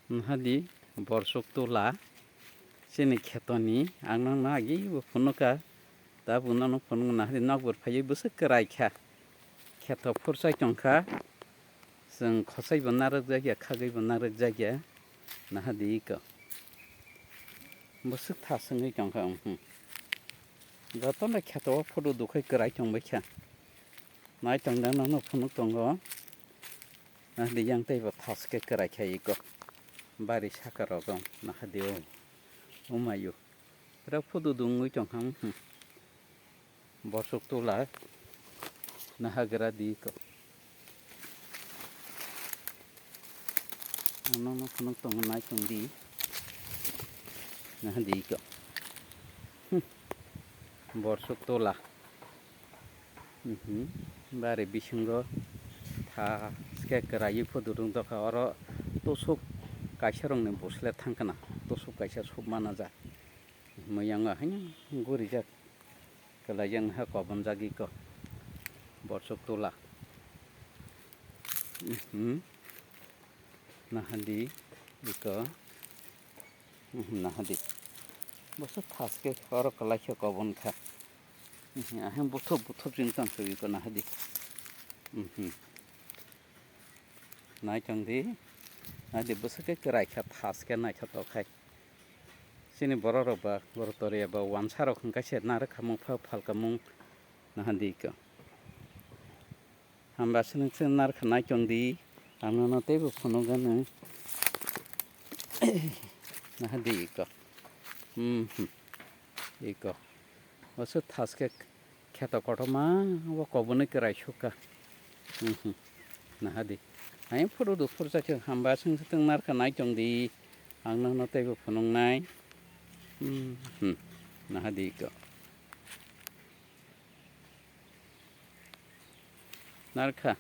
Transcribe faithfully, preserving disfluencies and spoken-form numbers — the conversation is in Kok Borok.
Nahadi borsuk tula chini khetoni ang nang nagi bo phunuka. Tabuk nono phunuk nahadi nokbar phaiwi bwswk kwrai kha. Kheto phurchai tongkha. Chwng khosaibo narwkjakya, khagwibo narwkjakya. Nahadi iko. Bwswk thaswngwi tongkha, mhm. Jotono kheto o photo dukhai kwrai tongbaikha. Nai tongda nono phunuk tongo. Nahadi yang teibo thaske kwrai kha iko. Bari saka rogo nahadi o. Umayu. Pura photo dungwi tongkha, mhm. Borsuk tula nahagra di ko. Ano no phunuk tongo nai tong di. Nahadi ko. Hmm. Borsuk tula. Mhm. Bari bisingo thaske kwraiwi photo dung tongkha. Oro tusuk kaisa rokni bwsle thangkhana. Tusuk kaisa suk mana ja. Muyang o haino gurijak. Kwlaijak ha kobonjak iko. Borsuk tula. Mhm. Nahadi iko. Mhm, nahadi. Boso thaske oro kwlaikhe kobon kha. Mhm, ahem buthop buthop jin tong iko nahadi. Mhm. Nai tong di. Nahadi bwswk khe kwrai kha, thaske naithotok khai. Chini borok rok ba, borok toriya ba, wansa rok hwn kaisa narwk khamung pha phalkamung nahadi ko. Hamba chwng chwng narwk kha nai tong di, ang nono teibo phunuk gano. Nahadi ko. Hmm, hmm. Iko. Wasu thaske kheto kotorma o kobonwi kwrai sukha. Mhm. Nahadi. Ayang phuru du phuru chakhe hamba chwng chwng narwk kha nai tong di. Ang nono teibo phunuknai. Mhm. Nahadi ko. Narwk kha.